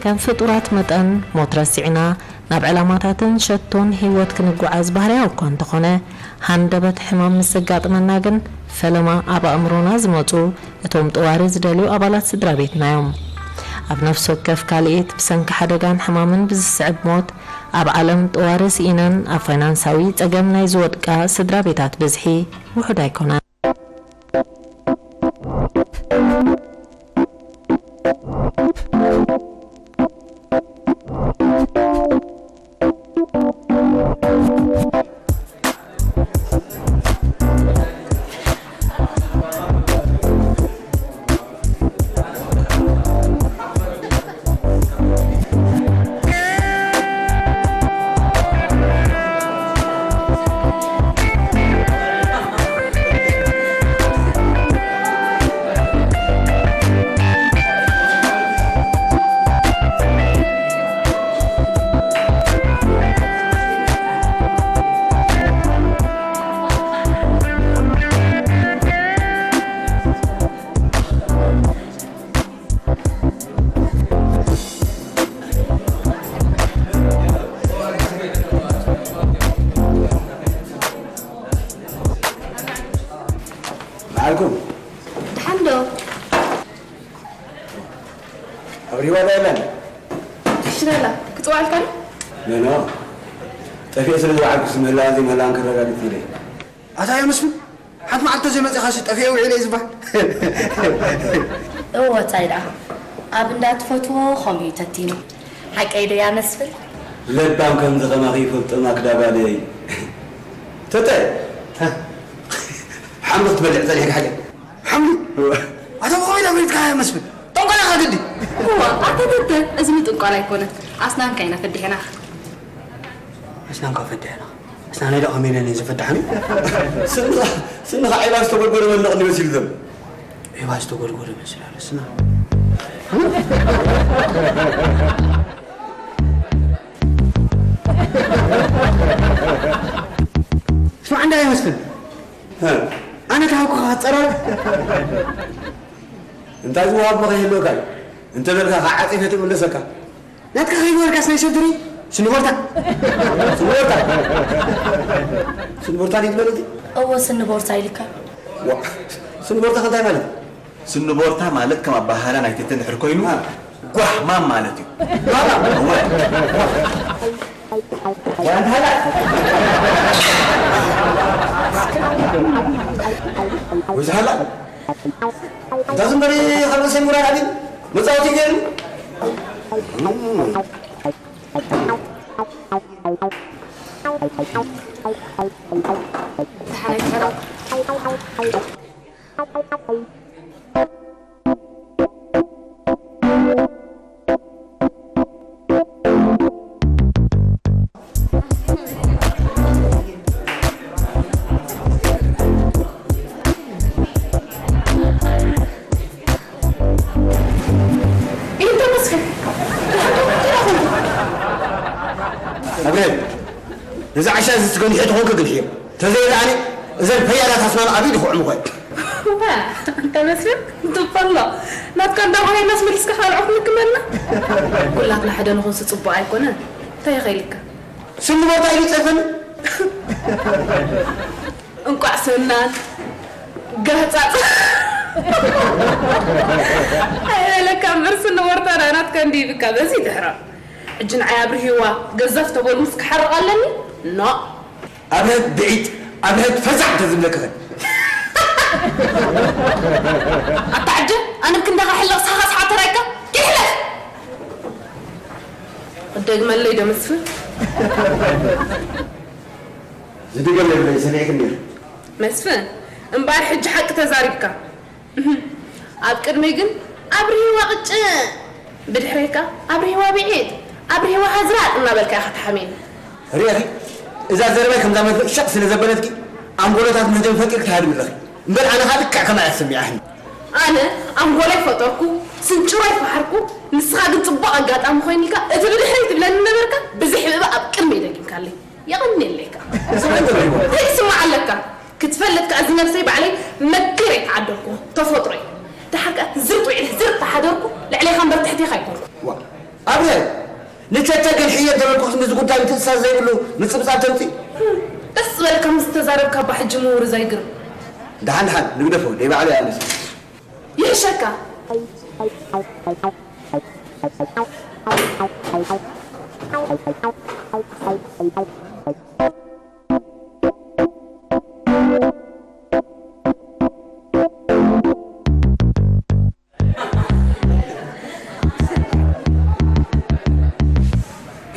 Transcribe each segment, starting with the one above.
ከም ፍጡራት መጠን፣ ሞት ረሲዕና ናብ ዕላማታትን ሸቶን ህይወት ክንጓዓዝ ባህርያዊ እኳ እንተኾነ፣ ሃንደበት ሕማም ምስ ዘጋጥመና ግን፣ ፈለማ ኣብ ኣእምሮና ዝመጹ፣ እቶም ጠዋሪ ዝደልዩ ኣባላት ስድራ ቤትና እዮም። ኣብ ነፍሲ ወከፍ ካልኢት፣ ብሰንኪ ሓደጋን ሕማምን ብዝስዕብ ሞት፣ ኣብ ዓለም ጠዋሪ ስኢነን ኣብ ፋይናንሳዊ ጸገም ናይ ዝወድቃ ስድራ ቤታት ብዝሒ ውሑድ ኣይኮነን። መዓልኩም ደሓን ዶ? ኣብሪዋ ዶ የለን? ትሽረላ፣ ክጽውዓልካ ዶ? ኖ፣ ኖ። ጠፊኤ ስለ ዝወዓልኩ ምህላዋን ዘይምህላዋን ከረጋግጽ ኢለ። ኣታ እየ መስፍን፣ ሓንቲ መዓልቲ ተዘይመጺኻሲ ጠፊኤ ውዒለ እዩ ዝበሃል። እወ፣ ታይ ደኣ፣ ኣብ እንዳ ትፈትዎ ከምኡ እዩ ተቲኑ። ሓቀይ ዶ እያ መስፍን? ለባም ከምዚ ከማኺ ይፈልጦ ማክዳ ጓለይ። ተተ፣ ሓምሊ ክትበልዕ ጸኒሕካ ሓቂ። ሓምሊ? እወ። ኣታ ብኸመይ ዳ በሊዕካያ መስፍን? ጠንቋላ ኢኻ ግዲ። እወ፣ ኣታ ተተ፣ እዚ ምጥንቋል ኣይኮነን። ኣስናንካ ኢና ፈዲሕናኻ። ኣስናንካ ፈዲሕና። ኣስናነይ ዶ ከመይ ኢለን እየን ዝፈድሓኒ? ስንኻ፣ ስንኻ ዒባ ዝተጎድጎደ መንደቕ እንዲ መሲሉ ዘሎ። ዒባ ዝተጎድጎደ መስል ኣሎ፣ ስና። ስማዕ እንዳ ይመስል። እ። ኣነ ተሃብኩኻ ጸራር። እንታይ ዝወሃብ መኸ ይህልወካ እዩ? እንተበልካ ከዓ ዓጺፈ ትምለሰካ። ናትካ ከይበልካስ ናይ ሰብ ድሪ? ስንቦርታ። ስንቦርታ? ስንቦርታ ድዩ ትበል እቲ? እወ፣ ስንቦርታ ኢልካ። ዋ፣ ስንቦርታ ከ እንታይ ማለት? ስንቦርታ ማለት ከም ኣበሃህላ ናይ ትትን ድሕር ኮይኑ፣ አ። ጓህማም ማለት እዩ። ጓህማም? እወ። ዋ፣ እንታይ ሃላ? ወይዚ ሃላ? እንታ ዝም በሊ፣ ካብ ርእሰይ ምውራድ ዓሊ መጻወቲ ገይሩ። ኣብሬ፣ ነዚ ዓሻ እዚ ትገንሖ ተኾንካ ግንሕዮ። ተዘይረኣኒ፣ እዘን ፈያላት ኣስማም ኣብ ኢድ ክዕሙ ኾይ። ዋ፣ እንተ መስፍን፣ ትበሎ። ናትካ እንዳ ኾይናስ መሊስካ ካልዖት ንክመልና። ኩላትና ሓደ ንኹንሲ ጽቡቕ ኣይኮነን። እንታይ ይኸይልካ? ስኒ ቦታ ኢሉ ይጸርፈኒ። እንቋዕ ሰናን ገህጻጽ ኣይበለካ እምበር፣ ስኒ ወርታ ናትካ እንዲ ይብካ በዚ ድሕራ። ሕጂ ንዓይ ኣብርሂዋ ገዘፍ ተበሉ ምስ ክሓርቕ ኣለኒ? ኖ። ኣብርሀት ብዒጥ፣ ኣብርሀት ፈዛዕ እንተ ዝብለካ ኸ? ኣታ ዓጀ፣ ኣነ ብክንዳኻ ሕለቕ ሳኻ ሰሓብ ተራይካ? ይሕለፍ! ክደግመለይ ዶ መስፍን? ዝድገም የብለይ፣ ሰሚዕክኒ ነይሩ። መስፍን፣ እምበኣር ሕጂ ሓቂ ተዛሪብካ። ኣብ ቅድመይ ግን ኣብርሂዋ ቅጭ፣ ብድሕረይካ ኣብርሂዋ ብዒጥ፣ ኣብርሂዋ ሃዝራጥ እናበልካ ኢኻ ትሓምየኒ። ርኢኺ፣ እዛ ዘረባይ ከምዛ መርፍእ ሸቕ ስለ ዘበለትኪ፣ ኣንጎሎታት ምህደም ፈጢርኪ ትሃድሚ ኣለኺ። እምበር ኣነ ኸኣ ልክዕ ከማያ ተሰሚዓትኒ። ኣነ ኣንጎላይ ፈጠርኩ፣ ስንጭሮይ ፈሓርኩ፣ ንስኻ ግን ጽቡቕ ኣጋጣሚ ኮይኑልካ፣ እቲ ብድሕረይ ትብለኒ ነበርካ፣ ብዝሕብእባ ኣብ ቅድመይ ደጊምካለይ። የቐንየለይ ከኣ። ስምዒት ኣለዎ። እንታይ ይስማዕ ኣለካ? ክትፈልጥ ከኣ፣ እዚ ነብሰይ ባዕለይ መኪረ ኣይተዓደልኩ፣ ተፈጥሮ'ዩ። ደሓር ከኣ ዝርጥ ውዒለ ዝርጥ ተሓደርኩ፣ ልዕሌኻ እምበር ትሕቴኻ ኣይኮንኩ። ዋ፣ ኣብርሀ፣ ንቸቸ ግን ሕየ እንተበልኩ፣ ክንዲ እዚ ጉዳይ ምትእስሳር ዘይብሉ ምጽብጻብ ተምጽእ። ደስ ዝበለካ ምስ ተዛረብካ፣ እባ ሕጂ ምውርዝ ኣይግርም። ደሓን፣ ደሓን፣ ንግደፎ፣ ደይ ባዕለይ ኣነስ። ይሕሸካ።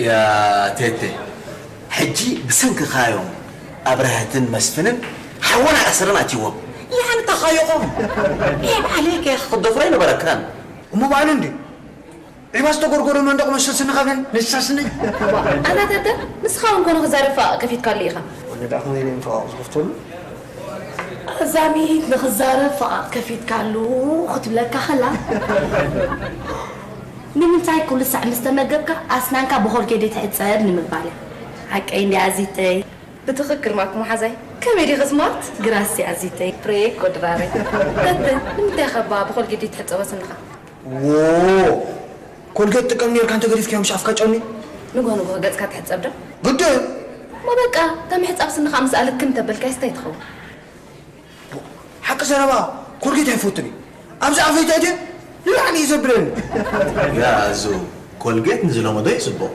ያ ቴቴ፣ ሕጂ ብሰንክኻ እዮም ኣብርሀትን መስፍንን ሓወን ኣእስረን ኣትይዎም። ያኒ ተኻየቖም። ኤብ ዓለይከ ክትደፍሮ ኣይነበረካን። እሞ ባዕሉ እንዲ ዒባ ዝተጎርጎረ መንደቕ መሰል ስንኻ በል፣ ንሳስነይ። ኣታ ተተ፣ ንስኻ እውን ኮነ ክዛረብ ፈቓቕ ከፊትካሉ ኢኻ። ወለ ደኣ ከመይ ኢለ ፈቓቕ ዝኸፍተሉ? ኣዛሚት ንኽዛረብ ፈቓቕ ከፊትካሉ ክትብለካ ከላ፣ ንምንታይ ኩሉ ሳዕ ምስ ተመገብካ ኣስናንካ ብኾልጌት ትሕጸብ ንምባል እያ። ሓቀይ እንድያ ኣዚተይ? ብትኽክል ማክ መሓዛይ። ከመይ ዲኺ ስማርት? ግራሲ ኣዚተይ። ፕሬክ ወድራረይ። ተተ፣ ንምንታይ ኸባ ብኾልጌት ትሕጸቦ ስንኻ? ዎ! ኮልጌት ትጥቀም ኔርካ እንተ ገዲፍካዮ ምሽ ኣፍካ ጨሚ? ንግሆ ንግሆ ገጽካ ትሕጸብ ዶ? ግድን! እሞ በቃ፣ እታ ምሕጻብ ስንኻ ምስ ኣልክም ተበልካይስ እንታይ ትኸውን? ሓቂ ዘረባ፣ ኮልጌት ኣይፈቱን እየ። ኣብዚ ኣፈይ ተእትየ ንላዕሊ እዩ ዘብለኒ። ያ ኣዙ፣ ኮልጌት ንዝለመዶ እዩ ጽቡቕ።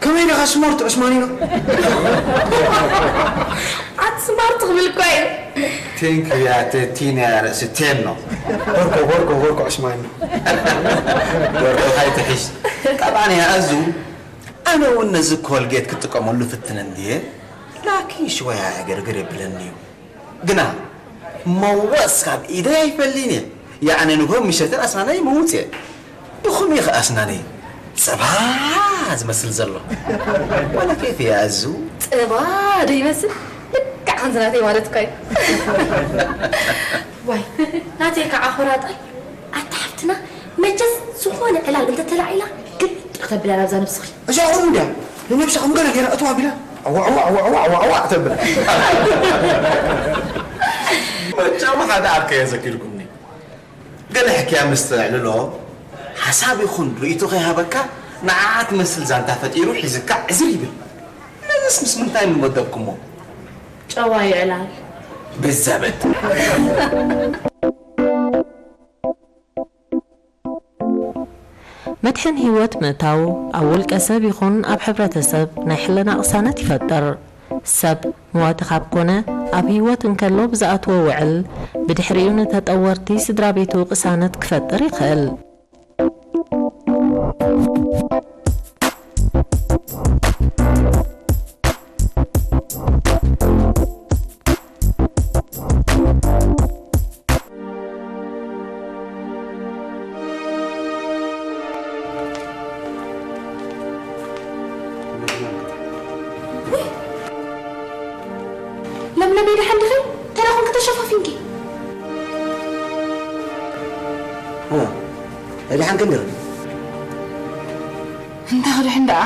ከመይ ዲኻ ስማርት ዑስማኒኖ? ኣቲ ስማርት ክብል እኳ እዩ። ቴንክ ዩ ያ ቴቲን ያ ርእሲ ቴን ነው። ቦርኮ፣ ቦርኮ፣ ቦርኮ ዑስማኒኖ። ወርቅኻ ይትሕሽ። ጠብዓን ያ ኣዙ፣ ኣነ እውን ነዚ ኮልጌት ክጥቀመሉ ፍትን እንድየ፣ ላኪን ሽወያ ዕግርግር የብለኒ እዩ። ግና መወስ ካብ ኢደይ ኣይፈልይን እየ። ያዕኒ ንግሆ ምሸትን ኣስናነይ ምውፅ እየ። ብኸመይ ኸ ኣስናነይ ጸባ ዝመስል ዘሎ? ዋላ ኬፍ እየ ኣዙ። ጸባ ዶ ይመስል? ልክዕ ከምዚ ናተይ ማለት እኳ እዩ። ዋይ፣ ናተይ ከዓ ኾራጣይ። ኣታ ሓፍትና፣ መቸስ ዝኾነ ዕላል እንተተላዒላ ግልጥ ክተብላ ናብዛ ነብስኺ። እዛ ቁሩብ እንድያ ንነብሳ ከም ገለ ገይራ እትው ኣቢላ፣ ኣዋዕ፣ ኣዋዕ፣ ኣዋዕ፣ ኣዋዕ፣ ኣዋዕ፣ ኣዋዕ ተብል። መቸም ሓደ ኣርከየ ዘኪርኩምኒ። ገለ ሕክያ ምስ ተዕልሎ፣ ሓሳብ ይኹን ርእይቶ ከይሃበካ፣ ንዓዓ ትመስል ዛንታ ፈጢሩ ሒዝካ ዕዝር ይብል። ነዝስ ምስ ምንታይ ምመደብኩሞ? ጨዋ ይዕላል። ብዘበት። መድሕን ህይወት ምእታው ኣብ ውልቀ ሰብ ይኹን ኣብ ሕብረተሰብ ናይ ሕልና ቅሳነት ይፈጥር። ሰብ መዋቲ ካብ ኮነ፣ ኣብ ህይወት እንከሎ ብዝኣትዎ ውዕል፣ ብድሕሪኡ ንተጠወርቲ ስድራ ቤቱ ቅሳነት ክፈጥር ይኽእል። ኣንከን ገለ እንታይ ክድሕን ደኣ?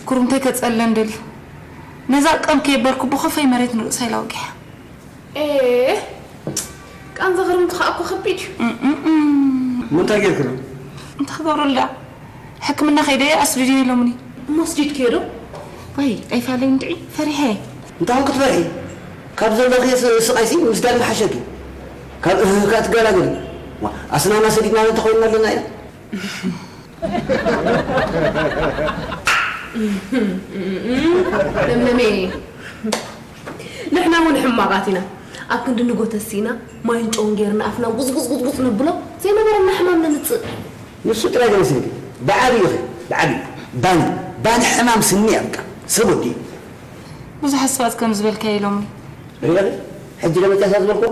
ኩርምተይ ከጸለን ደልዩ። ነዛ ቀም ከየበርኩ ብኸፈይ መሬት ንርእሰይ ላውቂሐ። ኤ ቃንዛ ክርምቲ ከዓ እኮ ከቢድ እዩ። ምንታይ ጌርክሉ? እንታይ ክገብረሉ ደኣ? ሕክምና ከይደ ኣስዲድዮ ኢሎምኒ። እሞ ኣስዲድክዮ ዶ? ወይ ኣይፋለይ እንድዒ ፈሪሐ። እንታይ ክትፈርሒ? ካብ ዘለኽዮ ስ- ስቓይሲ ምስዳድ ምሓሸኪ። ካብ እህህካ ትገላገሊ። ዋ፣ ኣስናና ሰዲድና እንተኾይንና ኣለና ኢና። ለምለሜ ንሕና እውን ሕማቓት ኢና። ኣብ ክንዲ ንጎተሲ ኢና ማይን ጨውን ጌርና ኣፍና ጉዝጉዝ ጉዝጉዝ ነብሎ ዘይነበረና ሕማም ነምፅእ። ንሱ ጥራይ ገለ ስልኪ ብዓብዩ ኸ ብዓብዩ ባኒ ባኒ ሕማም ስኒ እያ በቃ ሰብ ወዲ ብዙሓት ሰባት ከም ዝበልካዮ ኢሎምኒ። ሪኢኺ ሕጂ ለመጫሳ ዝበልኮ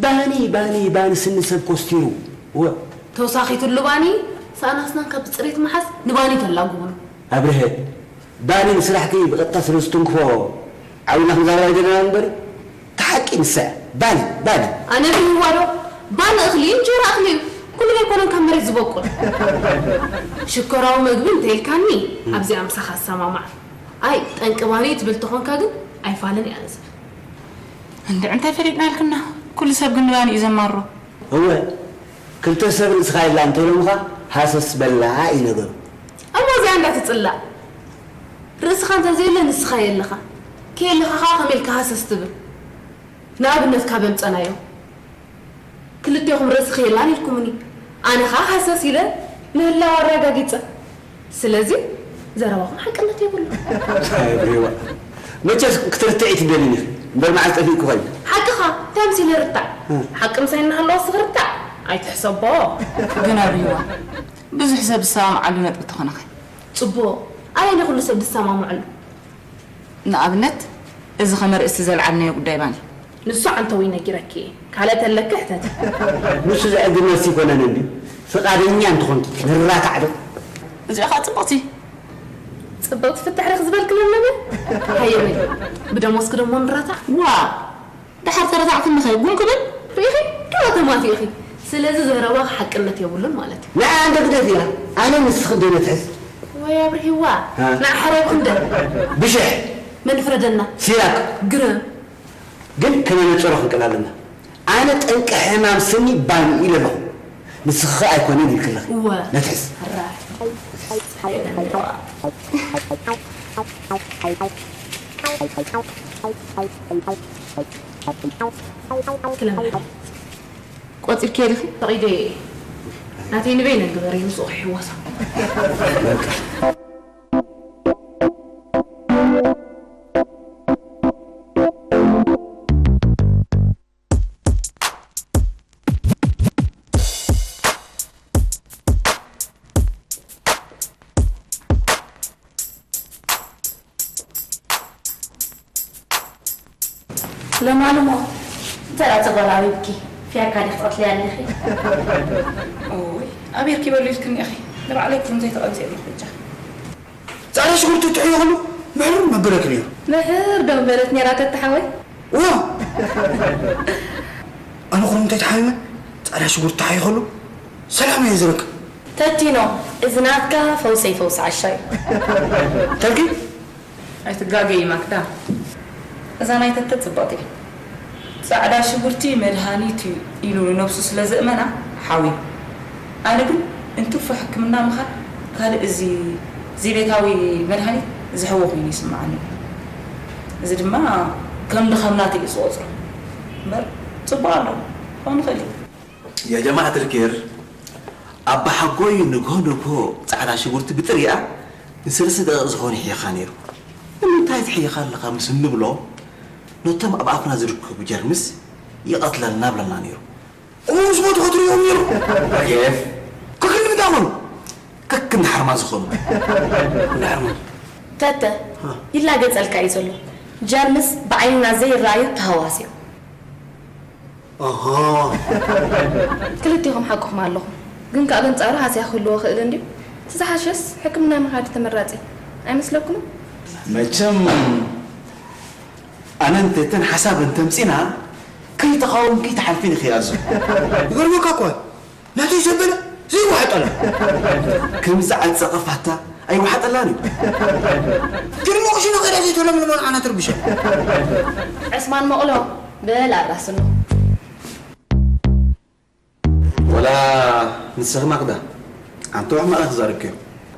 ባኒ ባኒ ባኒ ስኒ ሰብ ኮስቲሩ እወ ተውሳኺትሉ ባኒ ሰኣን ኣስናንካ ብፅሬት ምሓዝ ንባኒ ተላጉብሉ ኣብርሀ ባኒ ንስራሕኪ ብቐጥታ ስለ ዝትንክፎ ዓዊና ክንዛረብ ኣይደለናን እምበሪ እቲ ሓቂ ንሳ እያ ባኒ ባኒ ኣነ ብህዋ ዶ ባኒ እኽሊ እንጀራ እኽሊ እዩ ኩሉ ዘይኮነን ካብ መሬት ዝበቁል ሽኮራዊ መግቢ እንተኢልካኒ ኣብዚኣ ምሳኻ እሰማማዕ ኣይ ጠንቂ ባኒ ትብል ተኾንካ ግን ኣይፋልን እያ ንዝብል እንድዒ እንታይ ፈሊጥና ኢልክና ኩሉ ሰብ ግን ንባኒ እዩ ዘማሮ እወ ክልተ ሰብ ርእስኻ የላ እንተኢሎምኻ ሃሰስ በላ እዩ ነገሩ። እሞ እዚኣ እንዳትጽላእ ርእስኻ እንተዘየለ ንስኻ የለኻ ከየለኻ ኸኣ ከመይ ኢልካ ሃሰስ ትብል ንኣብነት ካብ ኣምጸናዮ ክልቴኹም ርእስኺ የላን ኢልኩምኒ ኣነ ኸኣ ሃሰስ ኢለ ምህላው ኣረጋጊጸ ስለዚ ዘረባኹም ሓቅነት የብሉ። ኣይ ብሬዋ መቸስ ክትርትዒ ትደልኒ ኢኺ እምበር መዓስ ጠፊእኩ ኸዩ። ሓቅኻ እንታይ ኣምሲለ ርታዕ ሓቂ ምሳይ እናሃለወስ ክርታዕ ኣይትሕሰቦ። ግን ኣብሬዋ ብዙሕ ሰብ ዝሰማምዓሉ ነጥቢ ተኾነኸ። ጽቡቕ ኣየናይ ኩሉ ሰብ ዝሰማምዐሉ። ንኣብነት፣ እዚ ከመ ርእስቲ ዘልዓልናዮ ጉዳይ ባኒ። ንሱ ዓንተውይ ነጊረኪ እየ። ካልእ ተለኪ ሕተቲ። ንሱ ዘዕግብ መልሲ ኣይኮነን እንድዩ። ፍቓደኛ እንተኾንኪ ንራታዕ ዶ? እዚኣ ኸኣ ጽብቕቲ። ጽብቕቲ ፍትሕ ርኽ ዝበልክለን ነበር? ሃየ በሊ። ብደሞዝኪ ደሞ ንራታዕ? ዋእ! ደሓር ተረታዕክኒ ኸ ጉም ክብል ርኢኺ ደኣ ተማቲእኺ ስለዚ ዘረባኺ ሓቅነት የብሉን ማለት እዩ ንዓ እንዶ ግደፍያ ኣነ ንስኺ እንዶ ነትሕዝ ወይ ኣብርሂዋ ንዓ ሕረብኺ እንደ ብሽሕ መን ፍረደና ሲራክ ግርም ግን ከነነጽሮ ክንክእል ኣለና ኣነ ጠንቂ ሕማም ስኒ ባኒ ኢለ ኣለኹ ንስኺ ኸኣ ኣይኮነን ኢልኪ ኣለኺ እወ ነትሕዝ ቆጺርክዮ ዲኺ? ፈቒደ እየ። ናተይ ንበይነይ ግበሪ ምስኡ ክሕወሳ። ለማሉ እሞ እንተ ደኣ እቲ ጓል ኣቢብኪ ፊያካ ዲኺ ትቐትልያ ኣለኺ? እውይ ኣቤርኪ በሉ ኢልክኒ ኢኺ ንባዕለይ ኩሉ ዘይተቐንሰ የብልኩ በጃ። ጻዕዳ ሽጉርቲ ትሕዮ ከሎ ምሕር መበለኪ ነይሩ። ምሕር ዶ ምበለት ነይራ ተተ ሓወይ? እዋ ኣነ ኩሉ እንታይ ተሓሚመ ጻዕዳ ሽጉርቲ ተሓዮ ከሎ ሰላም እየ ዝረክብ። ተቲኖ እዚ ናትካ ፈውሰይ ፈውሲ ዓሻ እዩ። ተርኪ ኣይትጋገዪ ማክዳ፣ እዛ ናይ ተተ ጽብቕቲ እያ። ጻዕዳ ሽጉርቲ መድሃኒት እዩ ኢሉ ንነብሱ ስለ ዘእመና ሓውዩ። ኣነ ግን እንትርፎ ሕክምና ምኻድ ካልእ እዚ ዜቤታዊ መድሃኒት ዝሕወ ኮይኑ ይስምዓኒ። እዚ ድማ ከም ድኻም ናተይ እዩ ዝቖጽሮ። እምበር ጽቡቕ ኣሎ፣ ክኸውን ይኽእል እዩ። ያ ጀማዓት ኣልከይር ኣባሓጎይ ንግሆ ንግሆ ጻዕዳ ሽጉርቲ ብጥሪኣ ንሰለስተ ደቂቕ ዝኾነ ይሕየኻ ነይሩ። ንምንታይ ትሕየኻ ኣለኻ ምስ እንብሎ ነቶም ኣብ ኣፍና ዝርከቡ ጀርምስ ይቐትለልና ብለና ነይሩ። እሞ ምስ ሞቱ ክትርእዮም ነይሩ። ኬፍ ከክንዲ እንታይ ኾኑ? ከክንዲ ሓርማዝ ኾኑ። እንዳ ሓርማዝ። ተተ ይላገጸልካ እዩ ዘሎ። ጀርምስ ብዓይንና ዘይረኣዩ ተሃዋስ እዮም። ኣሃ ክልቴኹም ሓቅኹም ኣለኹም ግን ከኣ በንጻሩ ሃስያ ክህልዎ ይኽእል እንድዩ እቲ ዝሓሸስ ሕክምና ምኻድ ተመራጺ ኣይመስለኩምን? መቸም ኣነን ቴተን ሓሳብ እንተምጺና ከይተቓወምኪ ትሓልፊን ኢኺ ኣዙ። ይገርመካ እኮ ናተይ ዘበለ ዘይወሓጠላ። ከም ዝዓጸቐ ፋታ ኣይወሓጠላን እዩ። ግን ሞቕሽኖ ከዳ ዘይተለምልሞ ንዓና ትርብሸ። ዕስማን መቕሎ፣ በል ኣራስኖ። ወላ ንስኺ ማክዳ፣ ኣንተ ሕማቕ ክዛረብኪ።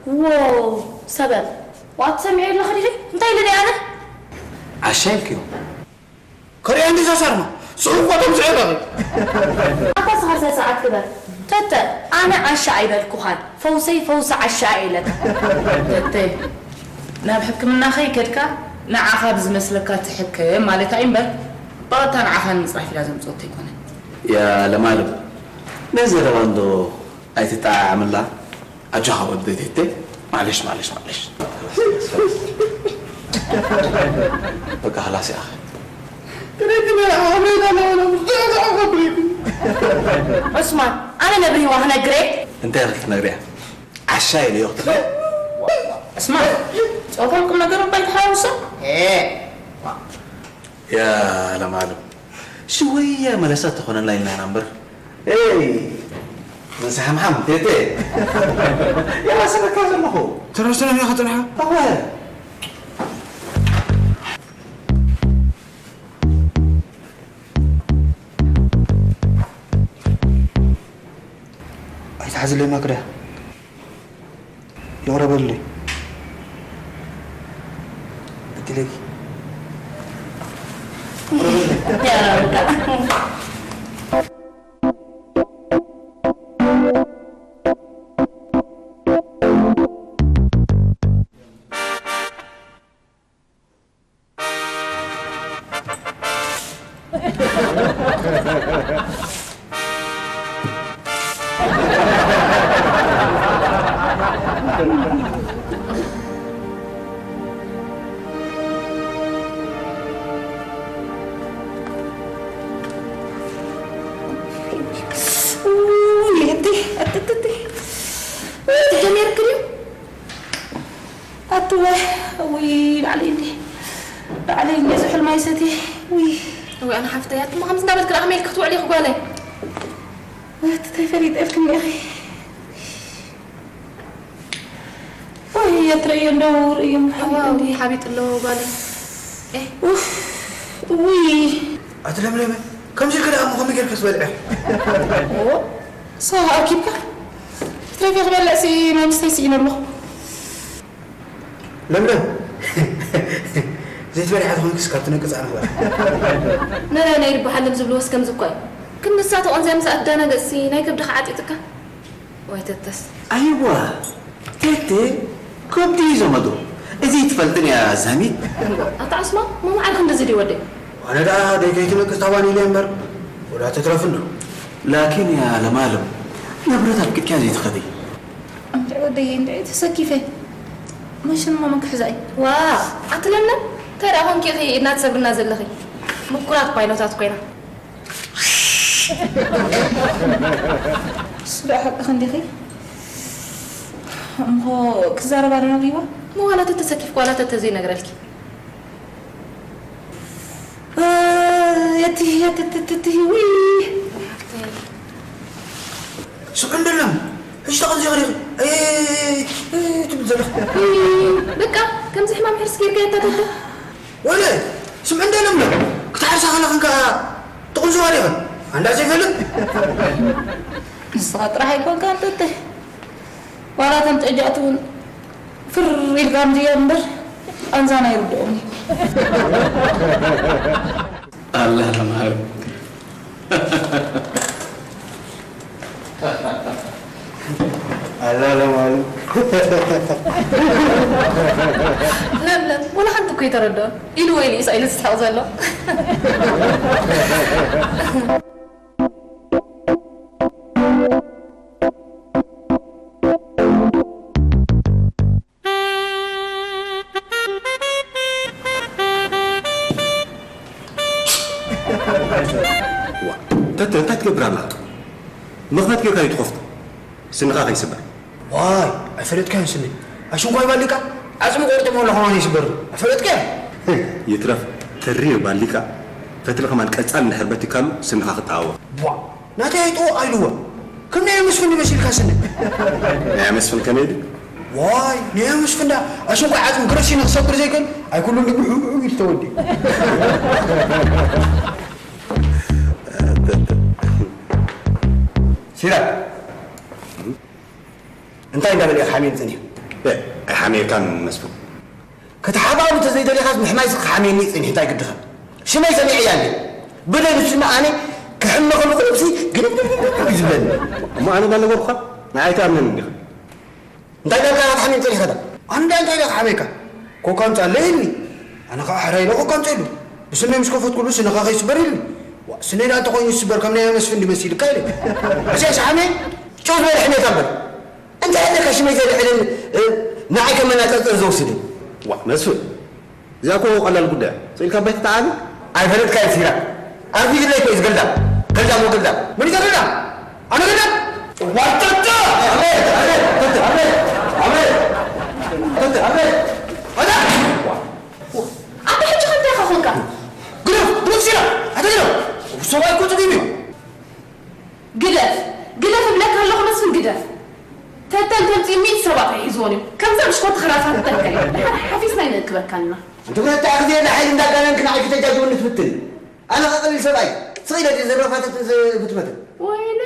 ዎ፣ ሰበብ። ዋት ሰሚዐ ኣለኹ ዲኺ? እንታይ ኢለ ደኣ ኣነ? ዓሻ ኢልክዮ። ከሪያ እንዲ ዛሳርማ፣ ስሑቕ ቆጠም ዝዕረቕ። ኣታ ስኻ ሰዓት ግበር። ተተ፣ ኣነ ዓሻ ኣይበልኩኻን። ፈውሰይ ፈውሲ ዓሻ እየ ኢለካ። ተተ፣ ናብ ሕክምና ከይከድካ ንዓኻ ብዝመስለካ ትሕከም ማለት እዩ እምበር፣ ብቐጥታ ንዓኻ ንምጽራፍ ኢላ ዘምጽኦቶ ኣይኮነን። ያ ለማለም፣ ነዚ ዘረባ እንዶ ኣይትጠዓዓምላ። ኣጆኻ ወደይ ቴቴ፣ ማዕለሽ፣ ማዕለሽ፣ ማዕለሽ። በቃ፣ ኸላስ ኢኻ። ዑስማን፣ ኣነ ነብሪ ህዋ ክነግሬ። እንታይ ኢኺ ክትነግርያ? ዓሻ ኢለዮ ክትብሊ? ዑስማን፣ ጾታዊ ቁም ነገር እባ ኣይትሓዋውሶ። ኤ። ያ ለማለም፣ ሽወያ መለሳ ተኾነና ኢልና ኢና እምበር። ኤይ፣ ዘሰሓምሓም ቴቴ። የባሰበካ ዘለኹ። ተረስተና ኢና ከጥንሓ። እወ። ኣይትሓዝለይ ማክዳ። ይቕረ በልለይ። በድለኪ። ይቕረ በልለይ። ውይ፣ ኣቲ፣ ኣቲ፣ ኣቲ፣ ኣቲ። ውይ፣ ጀሚርክ ድዩ? ኣትወ፣ ውይ፣ ባዕለይ እንዲ፣ ባዕለይ እንዲ ዝሑል ማይ ሰትየ፣ ውይ። እወ፣ ኣነ ሓፍተይ፣ ኣቱማ ከምዚ እንዳበልክ ደኣ ከመይ ኢልክ ክትውዕሊ ኢኺ ጓለይ? ኣቲ፣ እንታይ ፈሊጠልክኒ ኢኺ? ወይ የትረዮ እንደው ርእዮም እዋ፣ ሓቢጥ እንዲ። ውይ፣ ሓቢጥ ኣሎ ጓለይ። ኤ። ኡፍ፣ ውይ። ኣቲ ለምለመ፣ ከምዚ ኢልክ ደኣ እሞ ከመይ ጌርካ ትበልዕ? ኦ፣ ሳ ኣኪብካ? ትረፊ ክበልዕ ሲ፣ ናይ ምስተይ ስኢነ ኣለኹ። ለምለም፣ ዘይትበልዓ ተኾንክስ ካብ ትነቅጽ ኣነ ክበልዓ። ነናይ ናይ ልቢ ሓለም ዝብልዎስ ከምዚ እኳ እዩ። ግን ንሳ ተቖንዝያ ምስ ኣትደናገጽሲ ናይ ከብድኻ ዓጢጥካ? ወይ ተተስ። ኣይዋ፣ ቴቴ፣ ከብዲ እዩ ዘመዶ። እዚ ትፈልጥን እያ ዛሚት። ኣታ ዑስማን፣ መማዕር ክንድዚ ድዩ ወደይ? ኣነ ደኣ ደይ ከይትነቅጽ ታዋን ኢለ እምበር፣ ወላ ተትረፍን ዶ? ላኪን ያ ለማለም፣ ንብረት ኣፍቂድክያ ዘይትኸዲ። እንድዒ ወደይ፣ እንድዒ ተሰኪፈ። መሽን እሞ መን ክሕዛ እዩ? ዋ፣ ኣቲ ለምለም፣ እንታይ ደኣ ኮንኪ ኢኺ ኢድና ትሰብርና ዘለኺ? ምኩራት ፓይሎታት ኮይና። እሱ ደኣ ሓቅኺ እንዲኺ። እሞ ክዛረባ ዶ ነጊዋ? እሞ ዋላ ተተሰኪፍኪ ዋላ ተተዘይነግረልኪ። እ፣ የቲ፣ የቲ፣ የቲ፣ የቲ፣ ውይ። ስምዒ እንደለን። ሕጂ ተቐንዚኻ ዲኺ? ኣይ፣ ኣይ፣ ኣይ፣ ኣይ፣ ኣይ፣ ትብል ዘለኺ። ውይ፣ በቃ፣ ከምዚ ሕማም ሕርስ ጌርካ የታተተ። ወለ፣ ስምዒ እንደ ለምለም፣ ክትሓርሳ ከለኽን ከኣ ትቕንዝዋ ዲኽን? ኣንዳ ዘይፈልጥ? ንስኻ ጥራሕ ኣይኮንካን ጥጥሕ። ዋላ እቶም ጨጃእቲ እውን ፍር ኢልካ ምድያብ እምበር፣ ቃንዛና ኣይርድኦም እዩ። ኣላ ለማርያም። ኣላ ለማርያም። ለምለም፣ ወላ ሓንቲ እኮ ኣይተረድኦን። ኢሉ ወይ ንኢሳ ኢሉ ዝስሕቕ ዘሎ። ዋ፣ ተተ፣ እንታይ ትገብር ኣለኻ? ምኽንያት ጌርካ እዩ ትኸፍቶ። ስንኻ ከይስበር። ዋይ፣ ኣይፈለጥካዮን ስኒ። ኣሽንኳይ ባሊቃ፣ ዓጽሚ ቆርጥሞ ኣለኹ ማን ይስበሩ። ኣይፈለጥካዮን? ይትረፍ፣ ተሪር ባሊቃ፣ ፈትሊ ከማን ቀጻል እንድሕር በቲካሉ፣ ስንኻ ክተኣወር። ቧ፣ ናተይ ኣይጥዎ ኣይልዎ። ከም ናይ መስፍን ይመስልካ ስነ? ናይ መስፍን ከመይ ድዩ? ዋይ፣ ናይ መስፍን ዳ ኣሽንኳይ ዓጽሚ ግረሽ ንክሰብር ዘይከን ኣይኩሉ እንዲ ብሑ ብሑ ኢሉ ተወዲ። ሲራክ፣ እንታይ እንዳበለ ሓሜን ጸኒሑ? ኣይሓሜካን መስፍን። ክትሓባሉ ተዘይደሊኻስ ምሕማይስ ክሓሜኒ ጽኒሕ እንታይ ግድኻ? ሽመይ ሰሚዐያ እንዴ? ብደይ ንሱ ኣነ ክሕመ ከለኹ ነብሲ ግድግድግድግ እዩ ዝብለኒ። እሞ ኣነ እናነገርኩኻ ንዓይ ትኣምነኒ እንዲኻ? እንታይ ዳልካ ክትሓሜን ጸኒሕካ ዳ? ኣነ ዳ እንታይ ዳ ክሓሜካ? ኮካ ኣምጻለይ ኢልኒ። ኣነ ኸዓ ሕራይ ኢለ ኮካ ኣምጸሉ። ብስመይ ምስ ከፈትኩሉ ስንኻ ከይስበር ኢልኒ። ዋ፣ ስነይ ዳ እንተኾይኑ ይስበር ከም ናይ መስፍን ድመሲልካ ኢለ። ሕሸሽ ሓሜ፣ ጨው ዝበለ ሕሜታ እምበር። እንታይ ኣለካ ሽመይ ዘልዕልን፣ እ፣ ንዓይ ከም መናጸጸር ዘውስድን? ዋ፣ መስፍን፣ እዚኣ እኮ ቀላል ጉዳይ እያ። ስኢልካ ባይ ትተዓቢ? ኣይፈለጥካዮን ሲራክ። ኣርፊድለይ እኮ እዩ፣ ገልዳም። ገልዳም ወገልዳም። መን እዩ ገልዳም? ኣነ ገልዳም? ዋርጠጦ! ኣቤት፣ ኣቤት፣ ኣቤት፣ ኣቤት፣ ኣቤት፣ ኣቤት፣ ኣቤት። ኣታ! ኣታ ሕጂ ከምታይ ኢኻ ኾንካ? ግደፍ፣ ግደፍ ሲራክ፣ ኣታ ግደፍ። ሰብኣይ እኮ ጸቢብ እዩ። ግደፍ፣ ግደፍ እብለካ ኣለኹ መስፍን ግደፍ። ተተን ተምጺኡ ሚእቲ ሰባት ኣይሕዝዎን እዩ። ከምዛ ብሽኮቲ ክራፋት ተንከል። ሓፊስና ይንእክበካ ኣለና። እንተ ብረታ ግዜ ንሓይሊ እንዳጋነንክ ንዓይ ክተጃጅውኒ ትፍትን። ኣነ ኸቐሊል ሰብኣይ፣ ስቕ ኢለ ድየ ዘረፋተትን ዝፍትፈትን። ወይነ፣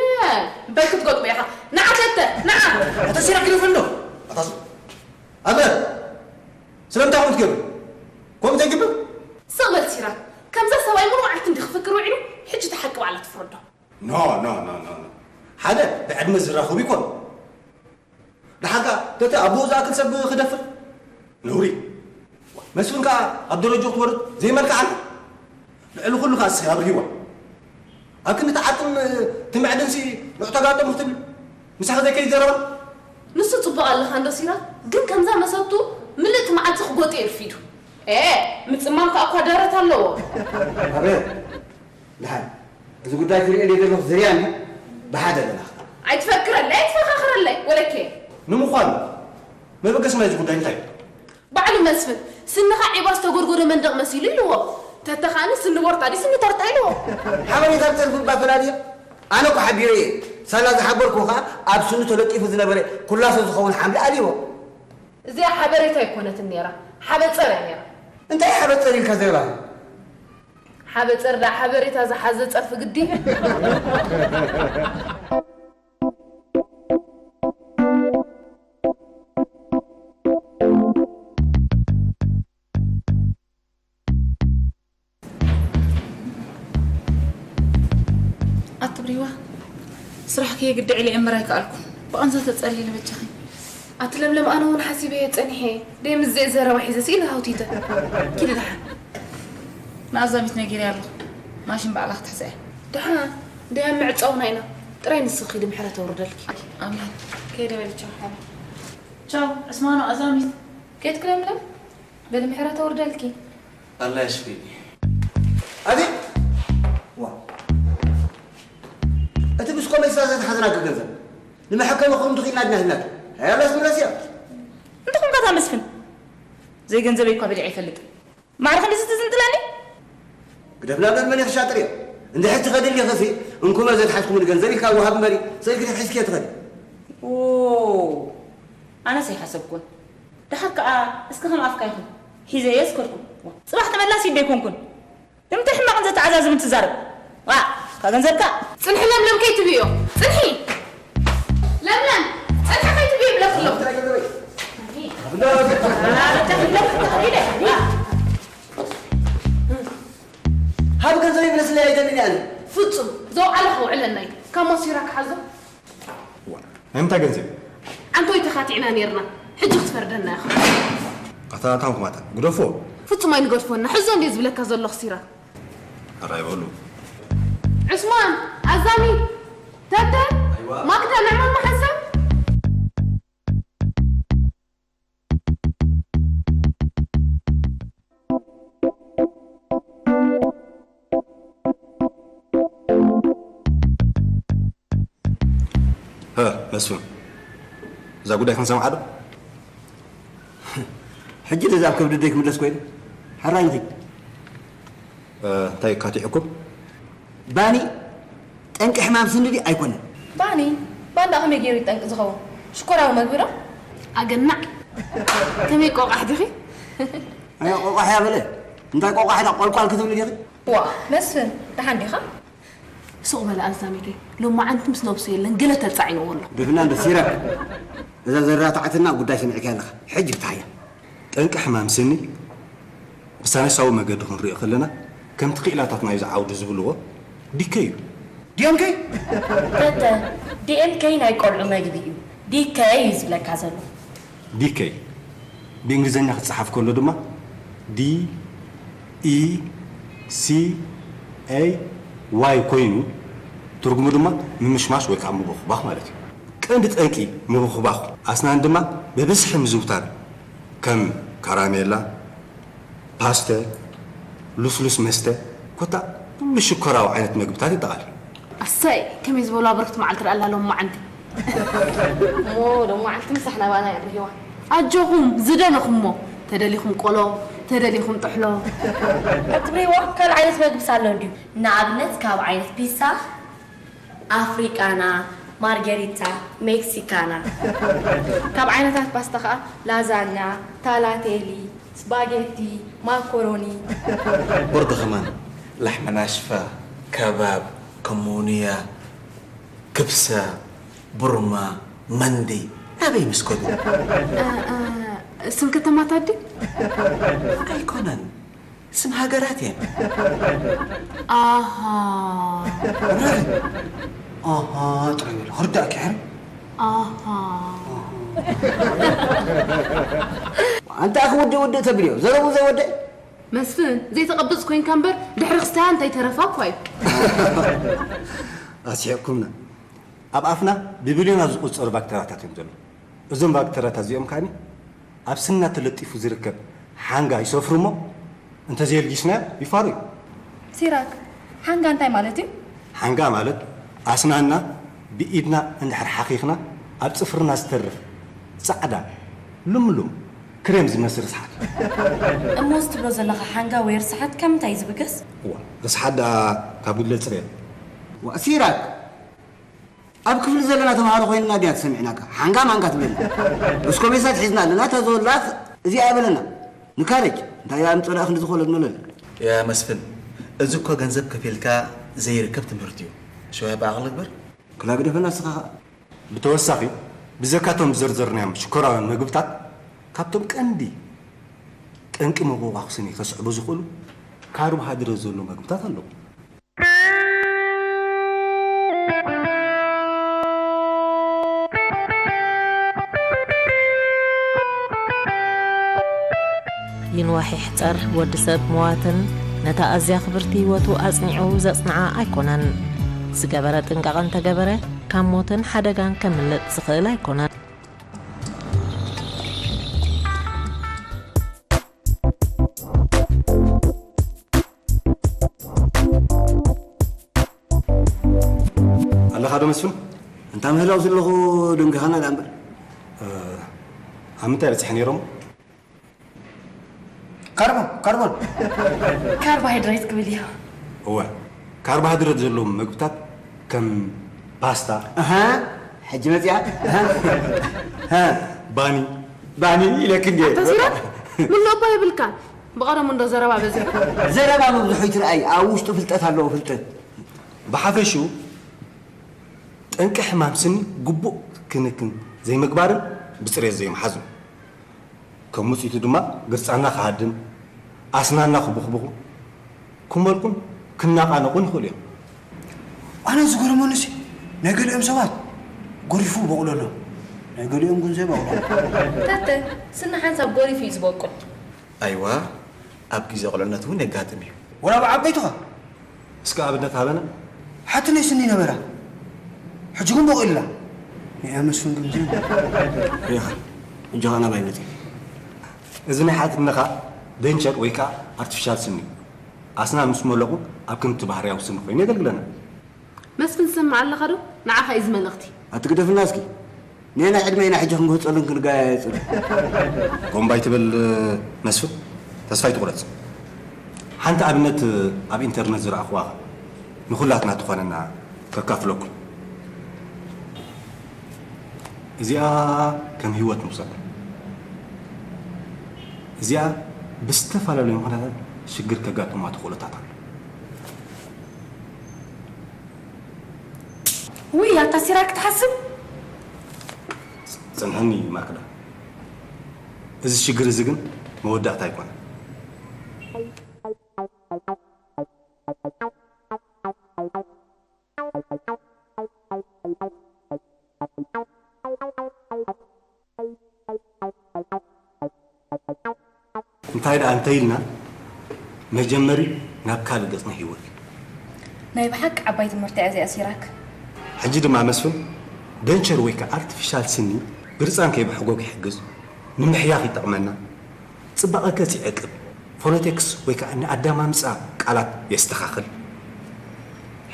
በል ክትገጥሞ ኢኻ። ንዓ ተተ፣ ንዓ። ኣታ ሲራክ ግደፍ ኣሎ። ኣታ ስ-፣ ኣበር፣ ስለምንታይ ከምኡ ትገብር? ከምኡ ዘይግብር? ስቕ በል ሲራክ። ከምዛ ሰብኣይ ሙሉ መዓልቲ እንዲ ክፍክር ውዒሉ፣ ሕጂ እቲ ሓቂ ባዕላ ትፍረዶ። ኖ፣ ኖ፣ ኖ፣ ኖ፣ ኖ። ሓደ ብዕድመ ዝራኸቡ ይኮኑ። ደሓር ከኣ ተተ ኣቦኡ ዝኣክል ሰብ ክደፍር? ነውሪ። መስፍን ከኣ ኣብ ደረጃ ክትወርድ ዘይመልክዓ ኣሎ። ልዕሊ ኩሉ ከኣ እስኺ ኣብርሂዋ። ኣብ ክንዲ ትዓጥን ትምዕድንሲ ንዑ ተጋጠሙ ክትብል ምሳኺ ዘይከይድ ዘረባ? ንሱ ጽቡቕ ኣለኻ እንዶ ሲራክ፣ ግን ከምዛ መሰብቱ ምልእቲ መዓልቲ ክጎጥ እዩ ርፊዱ። ኤ፣ ምጽማም ከኣ እኳ ደረት ኣለዎ። ኣቤት። ደሓን፣ እዚ ጉዳይ ክሪኦ ደይ ዘለኹ ዝርያ እንዲ ብሓደ ኣለና። ኣይትፈክረለይ፣ ኣይትፈኻኽረለይ፣ ወለኬ። ንምዃኑ፣ መበገሲ ናይዚ ጉዳይ እንታይ እዩ? ባዕሉ መስፍን፣ ስንኻ ዒባ ዝተጎድጎዶ መንደቕ መሲሉ ኢልዎ። ተተ ኸኣኒ ስኒ ቦርታ ድዩ ስኒ ተርታ ኢልዎ። ሓበሬታ ብተርፊ እባ ፈላልዮ። ኣነ እኮ ሓቢረ እየ። ሳላ ዝሓበርኩ ኸኣ ኣብ ስኑ ተለጢፉ ዝነበረ ኩላሶ ዝኸውን ሓምሊ ኣልይዎ። እዚኣ ሓበሬታ ኣይኮነትን ነይራ፣ ሓበጸር እያ ነይራ። እንታይ ሓበጸር ኢልካ ዘረባ? ሓበጸር ዳ ሓበሬታ ዝሓዘ ጸርፊ ግዲ። ኣትብሪዋ፣ ስራሕ ከየግድዕ ኢለ እምበር ኣይከኣልኩን። ብቐንዛ ተጸሊለ በጃኺ። ኣቲ ለምለም፣ ኣነ እውን ሓሲበ እየ ጸኒሐ። ደይ ምስ ዘይ ዘረባ ሒዘ ስኢለ ሃውቲተ። ኪዲ ደሓን። ንኣዛሚት ነጊረያ ኣለኹ። ማሽን ባዕላ ክትሕዛ እያ። ደሓን። ደይ ኣብ ምዕጻውና ኢና። ጥራይ ንስኺ ኪዲ ምሕረት ኣውርደልኪ። ኣሜን። ከይደ በሊ ቻው ሓላ። ቻው፣ ዕስማኖ ኣዛሚት። ከይትኪ ለምለም፣ በሊ ምሕረት ኣውርደልኪ። ኣላ የሽፊ። ኣቤት! ዋ። እቲ ምስ ኮሜሳ ዝተሓዝናኪ ገንዘብ ንመሐከሚ ክኸውን ትኽኢልና ድና ሂብናኪ። ኣይ ኣላስ ምለስያ። እንታይ ኾንካ እታ መስፍን? ዘይገንዘበይ እኳ በሊዐ ኣይፈልጥን። ማዕረ ክንድዚ ትዝንጥለኒ? ግደፍና እምበር መን ይኽሻጥር እየ። እንድሕር ትኸዲ ኣሊኽሲ፣ እንኩመ ዘትሓዝኩምሉ ገንዘብ ኢልካ ወሃብ እምበሪ፣ ስእልኪ ተትሒዝክዮ ትኸዲ። ኦ፣ ኣነስ ኣይሓሰብኩን። ደሓር ከኣ እስኪ ከም ኣፍካ ይኹን። ሒዘዮ ዝከድኩ። ጽባሕ ተመላሲት ዶ ኣይኮንኩን? ንምንታይ ሕማቕን ዘተዓዛዝብን ትዛረብ? ዋ፣ እካ ገንዘብካ። ጽንሒ ለምለም ከይትብዮ። ጽንሒ። ለምለም፣ ጽንሒ ከይትብዮ ይብለኪ ኣለኹ። ሃብ ገንዘብ ይብለስለይ ኣይደልን እየ ኣነ። ፍጹም፣ ዘውዓለ ከውዕለና እዩ። ካብ ማሲራ ክሓዞ። ዋ፣ ናይ ምንታይ ገንዘብ? ዓንቶይ ተኻቲዕና ኔርና፣ ሕጂ ክትፈርደና ኢኻ። ኣታ ኣታንኩማታ፣ ግደፎ። ፍጹም ኣይንገድፎና፣ ሕዞ እንዴ ዝብለካ ዘለኹ ሲራ። ኣራይ በሉ። ዑስማን፣ ኣዛሚ፣ ተተ፣ ኣይዋ። ማክዳ፣ ንዕማን መሓሰብ። ሀ፣ መስፍን፣ እዛ ጉዳይ ክንሰምዓ ዶ? ሕጂ ነዚ ኣብ ከብዲ ደይ ክምለስ ኮይኑ? ሕራይ እንጂ። እ፣ እንታይ ካቲዕኩም? ባኒ ጠንቂ ሕማም ስኒ ድዩ ኣይኮነን? ባኒ ባንዳ ከመይ ገይሩ ይጠንቂ ዝኸውን? ሽኮራዊ መግቢ ዶ? ኣገናዕ! ከመይ ቆቃሕ ዲኺ? ኣይ ቆቋሕ እያ በለ። እንታይ ቆቋሕ ዳ ቆልቋል ክትብሊ ዲኺ? ዋ፣ መስፍን፣ ደሓን ዲኻ? ስቕ በለ ኣዛሚተይ። ሎማዓንቲ ምስ ነብሱ የለን፣ ገለ ተጻዒንዎ ኣሎ። ድፍና እንዶ ሲራክ። እዛ ዘራታዕትና ጉዳይ ሰሚዕካ ኣለኻ። ሕጂ ፍትሓያ። ጠንቂ ሕማም ስኒ ብሳይንሳዊ መገዲ ክንሪኦ ከለና፣ ከምቲ ክኢላታት ናይዚ ዓውዲ ዝብልዎ፣ ዲከይ እዩ። ዲኤምኬ? ተተ፣ ዲኤምኬ ናይ ቆልዑ መግቢ እዩ። ዲከይ እዩ ዝብለካ ዘሎ። ዲከይ ብእንግሊዝኛ ክጸሓፍ ከሎ ድማ ዲ ኢ ሲ ኤ ዋይ ኮይኑ፣ ትርጉሙ ድማ ምምሽማሽ ወይ ከዓ ምብኹባኽ ማለት እዩ። ቀንዲ ጠንቂ ምብኹባኽ ኣስናን ድማ ብብዝሒ ምዝውታር ከም ካራሜላ፣ ፓስተ፣ ልስሉስ መስተ፣ ኮታ ኩሉ ሽኮራዊ ዓይነት መግብታት የጠቓልል። ኣሰይ፣ ከመይ ዝበሉ ኣበርክቲ መዓልቲ ደኣ ኣላ ሎማዓንቲ። እሞ ሎማዓንቲ ምሳሕ ናባና የዕርይዋ። ኣጆኹም፣ ዝደለኹሞ፣ ተደሊኹም ቆሎ፣ ተደሊኹም ጥሕሎ። ኣትብልዋ፣ ካልእ ዓይነት መግብስ ኣሎ እንድዩ? ንኣብነት ካብ ዓይነት ፒሳ፣ ኣፍሪቃና፣ ማርገሪታ፣ ሜክሲካና። ካብ ዓይነታት ፓስታ ከኣ ላዛኛ፣ ታላቴሊ፣ ስፓጌቲ፣ ማኮሮኒ። برضه كمان لحمة ناشفة، كباب، كمونية، كبسة، برمة، مندي. ናበይ ምስ ከዱ? እ፣ እ፣ ስም ከተማታት ድዩ? ኣይኮነን፣ ስም ሃገራት እየን። ኣሃ። ኣሃ ጥራይ በል ክርዳእኪ ሕር ኣሃ። ኣንታ ኣኺ ውድእ ውድእ ተብልዮ ዘረቡ ዘይወደእ መስፍን፣ ዘይተቐብጽ ኮይንካ እምበር ድሕሪ ክስታያ እንታይ ተረፋ እኳ እዩ። ኣስሒቕኩምና። ኣብ ኣፍና ብቢልዮናት ዝቑጸሩ ባክተርያታት እዮም ዘለዉ። እዞም ባክተርያታት እዚኦም ከኣ ኣብ ስንና ተለጢፉ ዝርከብ ሓንጋ ይሰፍሩ እሞ እንተዘየልጊስናዮ ይፋሩ እዩ። ሲራክ፣ ሓንጋ እንታይ ማለት እዩ? ሓንጋ ማለት ኣስናና ብኢድና እንድሕር ሓኺኽና ኣብ ጽፍርና ዝተርፍ ጻዕዳ ልምሉም ክሬም ዝመስል ርስሓት። እሞ እዚ ትብሎ ዘለኻ ሓንጋ ወይ ርስሓት ካብ ምንታይ እዩ ዝብገስ? እዋ፣ ርስሓት ደኣ ካብ ጉድለት ጽሬት። ዋ፣ ሲራክ ኣብ ክፍሊ ዘለና ተምሃሮ ኮይንና ድያ ተሰሚዕናካ ሓንጋ ማንጋ ትብለና። እስኮ ሜሳት ሒዝና ኣለና እታ ዘወላት እዚኣ እያ በለና። ንካረጅ እንታይ እያ ምጸላእ ክንዲ ዝኾለ ዝመለለ። ያ መስፍን፣ እዚ እኮ ገንዘብ ከፊልካ ዘይርከብ ትምህርቲ እዩ። ሸውያ ብኣቕሊ ግበር። ክላ ግደፈና እስኻ ኸኣ። ብተወሳኺ ብዘካቶም ዝዘርዘርናዮም ሽኮራውያን መግብታት ካብቶም ቀንዲ ጠንቂ ምቑቋቕ ስኒ ከስዕቡ ዝኽእሉ ካርቦሃይድሬት ዘለዎም መግብታት ኣለዉ። ይንዋሕ ይሕጸር ወዲ ሰብ ምዋትን ነታ ኣዝያ ክብርቲ ህይወቱ ኣጽኒዑ ዘጽንዓ ኣይኮነን። ዝገበረ ጥንቃቐ እንተገበረ ካብ ሞትን ሓደጋን ከምልጥ ዝኽእል ኣይኮነን። ኣለኻ ዶ መስፍን? እንታ ምህላው ዘለኹ ደንግኻና ደኣ እምበር። ኣብ ምንታይ በጺሐ ነይሮም? ካርቦን ካርቦን ካርቦሃይድሬት ክብል እዩ። እወ፣ ካርቦሃይድሬት ዘለዎም መግብታት ከም ፓስታ፣ ኣሃ ሕጂ መጺኣ። ኣሃ ባኒ፣ ባኒ ኢለክ እንዴ። ኣታ ሲራክ፣ ምሎ እባ የብልካን። ብቐደሙ እንዶ ዘረባ በዚሑ። ዘረባ ምብዝሑ ይትርኣይ ኣብ ውሽጡ ፍልጠት ኣለዎ ፍልጠት። ብሓፈሽኡ ጠንቂ ሕማም ስኒ ግቡእ ክንክን ዘይምግባርን ብፅሬት ዘይምሓዝን። ከም ውፅኢቱ ድማ ግርፃና ክሃድም፣ ኣስናና ክቡኽቡኹ፣ ክመልቁን ክናቓነቑን ይኽእሉ እዮም። ኣነ ዝገርመኒሲ ናይ ገሊኦም ሰባት ጎሪፉ ይበቑሎ ኣሎ፣ ናይ ገሊኦም ግን ዘይበቑሎ። ተተ፣ ስኒ ሓንሳብ ጎሪፉ እዩ ዝበቁል። ኣይዋ፣ ኣብ ግዜ ቁልዕነት እውን የጋጥም እዩ። ወላ ብዓበይትኻ እስከ ኣብነት ሃበና። ሓትነይ ስኒ ነበራ፣ ሕጂ ግን በቑላ። ንያ መስፍን ግን ዜን ሪኻ እንጀኻ ናባይ መፂ። እዚ ናይ ሓትነኻ ደንቸር ወይ ከዓ ኣርቲፊሻል ስኒ ኣስናን ምስ መለቑ ኣብ ክንዲ ባህርያዊ ስኒ ኮይኑ የገልግለና። መስፍን ትሰምዕ ኣለኻ ዶ? ንዓኻ እዩ እዚ መልእኽቲ። ኣትግደፍና እስኪ። ኔና ዕድመና ሕጂ ክንግህፀሉን ክንጋየፀሉ። ከምኡ ኣይትበል መስፍን፣ ተስፋ ኣይትቑረፅ። ሓንቲ ኣብነት ኣብ ኢንተርነት ዝረኣኽዋ ንኹላትና ትኾነና ከካፍለኩም። እዚኣ ከም ህይወት ንውሰዳ። እዚኣ ብዝተፈላለዩ ምኽንያታት ሽግር ከጋጥማ ተኽእሎታት ኣሎ። ውይ ኣታ ሲራክ ትሓስብ ጽንሕኒ ማክዳ፣ እዚ ሽግር እዚ ግን መወዳእታ ኣይኮነን። እንታይ ደኣ እንተኢልና መጀመሪ ናብ ካልእ ገጽ ናይ ህይወት እዩ። ናይ ብሓቂ ዓባይ ትምህርቲ እያ እዚኣ ሲራክ። ሕጂ ድማ መስፍን ደንቸር ወይ ከዓ ኣርቲፊሻል ስኒ ግርጻን ከይብሕጎግ ይሕግዝ፣ ንምሕያኽ ይጠቕመና፣ ጽባቐ ገጽ ይዕቅብ፣ ፎነቴክስ ወይ ከዓ ንኣዳማምጻ ቃላት የስተኻኽል።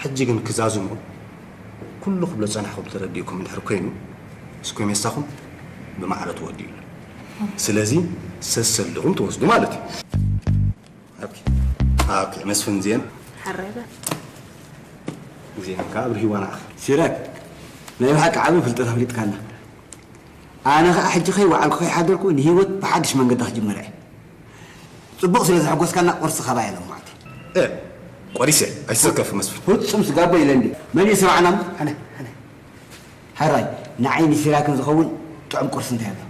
ሕጂ ግን ክዛዝሞ ኩሉ ክብሎ ጸናሕኩም ተረዲእኩም እንድሕር ኮይኑ እስኮሜሳኹም ብማዕረ ትወድእሉ። ስለዚ ሰሰልኹም ትወስዱ ማለት እዩ። ኦኬ። ኦኬ፣ መስፍን ዜን ሓራይ በል። ዜን ከዓ ኣብርሂዋ ንዓኻ። ሲራክ ናይ ብሓቂ ዓቢ ፍልጠት ኣፍሊጥካና። ኣነ ከዓ ሕጂ ከይወዓልኩ ከይሓደርኩ ንህይወት ብሓድሽ መንገዲ ክጅምራ እየ። ጽቡቕ ስለ ዘሐጎስካና ቁርሲ ካባይ ኣለማዕቲ። እ ቆሪሰ ኣይትሰከፍ መስፍን። ፍጹም ስጋቦ ኢለ እንዲ መን እዩ ስማዕና? ኣነ ኣነ። ሕራይ ንዓይ ንሲራክን ዝኸውን ጥዑም ቁርሲ እንታይ ኣሎ?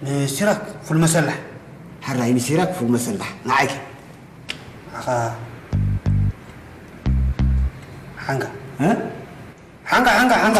ንሲራክ ፉል መሰላሕ። ሕራይ ንሲራክ ፉል መሰላሕ ንዓይከ? ኣኻ ሓንጋ እ? ሓንጋ ሓንጋ ሓንጋ።